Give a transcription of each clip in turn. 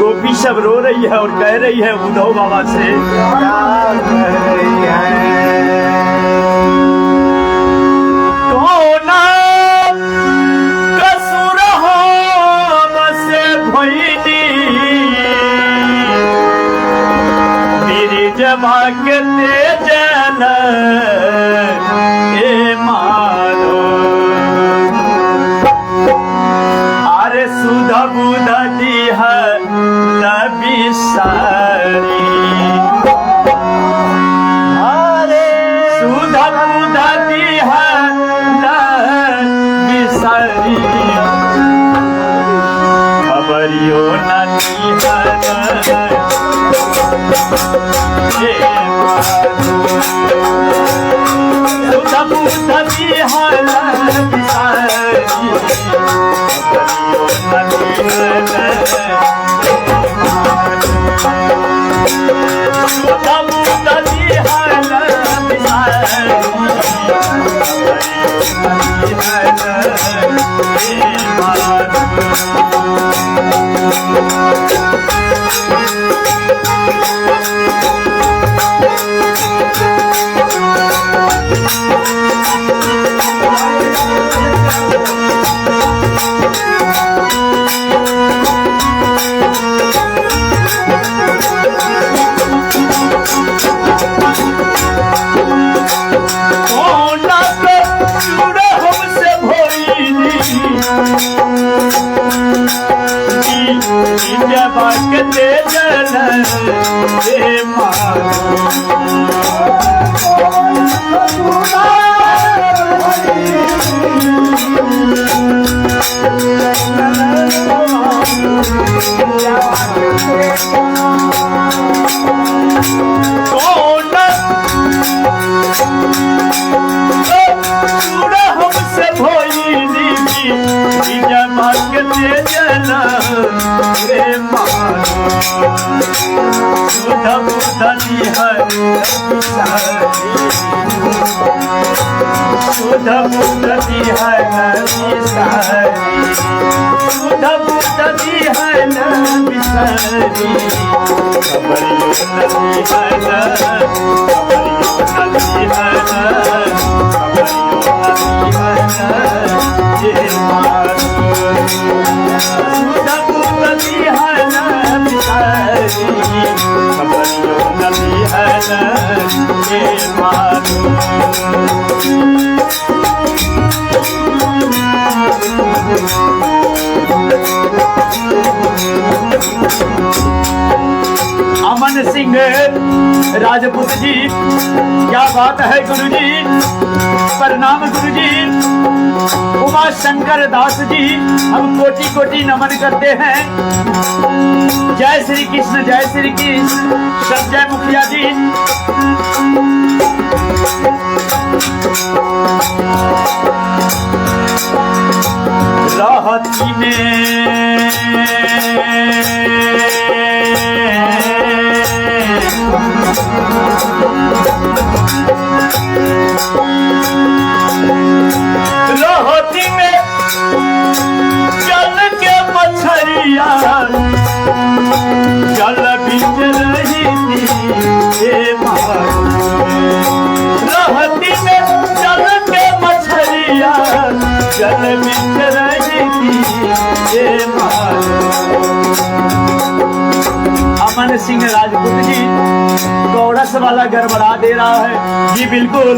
गोपी सब रो रही है और कह रही है उद्धव बाबा से, क्या कह रही है? कौन कसूर हमसे भइनी, बिरिजवा के तेजन ए मानो। अरे सुध बुध दिह लबिसारी, अरे सुध बुध दिह लबिसारी, खबरियो नदी हे माधो। सुध बुध दिह लबिसारी, खबरियो नदी सुध बुध दिह लबिसारी, खबरियो नदी हे माधो। कोना कसूर हमसे भइनी, बिरिजवा के तेजन हे माधो। कौन कसूर हमसे भइनी, बिरिजवा के तेजन हे माधो। सुध बुध दिह लबिसारी, सुध बुध दिह लबिसारी, सुध बुध दिह लबिसारी, खबरियो नदी हल, खबरियो नदी हल, खबरियो नदी हल हे माधो। सुध बुध दिह लबिसारी, खबरियो नदी हल हे माधो। अमन सिंह राजपूत जी, क्या बात है गुरु जी, प्रणाम गुरु जी। उमा शंकर दास जी, हम कोटि कोटि नमन करते हैं। जय श्री कृष्ण, जय श्री कृष्ण। संजय मुखिया जी, रहती में रहती में जल के मछरिया जल बीच रही थी हे माधो। रहती में जल के मछरिया जल बीच रही थी हे माधो। अमन सिंह राजपूत जी, गौरस वाला गड़बड़ा दे रहा है जी, बिल्कुल,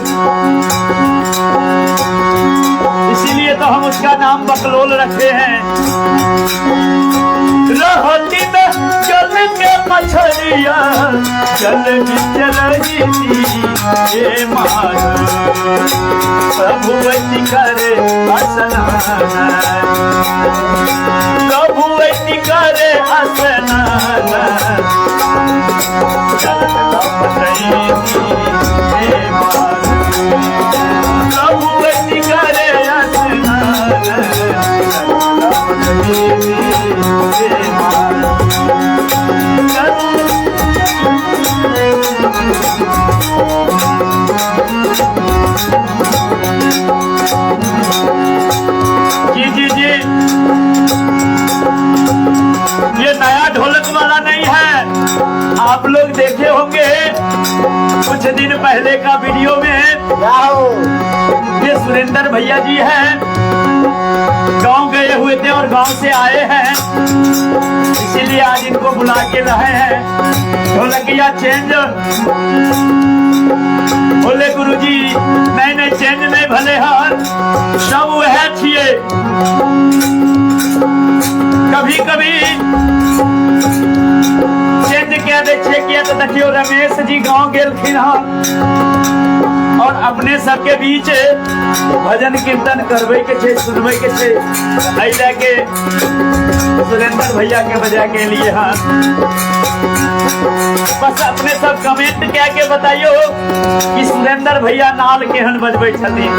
इसीलिए तो हम उसका नाम बकलोल रखे हैं। रहती में जल के मछरिया जल बीच रही थी हे माधो। प्रभु ऐसी करे स्नान, प्रभु ऐसी करे स्नान, जल रही थी हे माधो। प्रभु ऐसी करे स्नान, जल रही थी हे माधो। जी जी जी, ये नया ढोलक वाला आप लोग देखे होंगे कुछ दिन पहले का वीडियो में, ये सुरेंद्र भैया जी हैं, गांव गए हुए थे और गांव से आए हैं, इसीलिए आज इनको बुला के रहे हैं। ढोलकिया चेंज बोले गुरुजी, नहीं नहीं चेंज नहीं भले हर सब वह छिए। कभी कभी चेंज क्या दे छे किया तो देखियो रमेश जी गांव गेलखिन हन और अपने सबके बीच भजन कीर्तन करवे के छे, सुनवे के छे, एहि लए के सुरेंद्र भैया के बजा के लिए हन। बस अपने सब कमेंट कह के बताइयो कि सुरेंद्र भैया नाल केहन बजबै छथिन।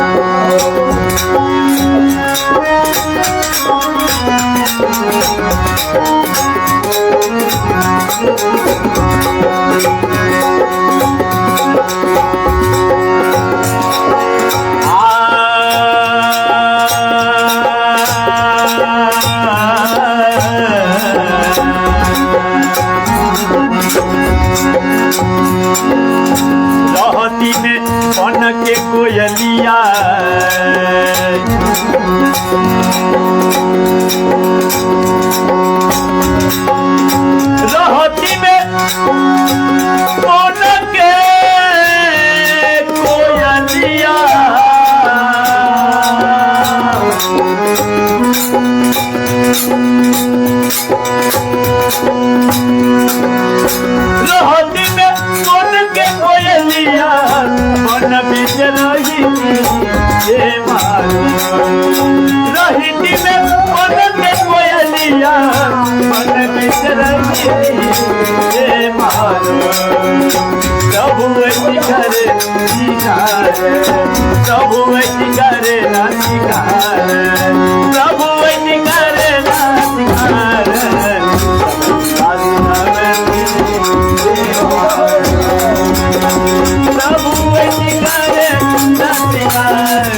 रहती में बन के कोयलिया, रहती में बन के कोयलिया, रहती में बन के कोयलिया, मन बीच रही ये मारो। रहती में बन के कोयलिया, मन बीच रही ये मारो। प्रभु ऐसी करे शिकार, प्रभु ऐसी करे ना शिकार, प्रभु ऐसी करे ना शिकार, प्रभु ऐसी करे ना शिकार।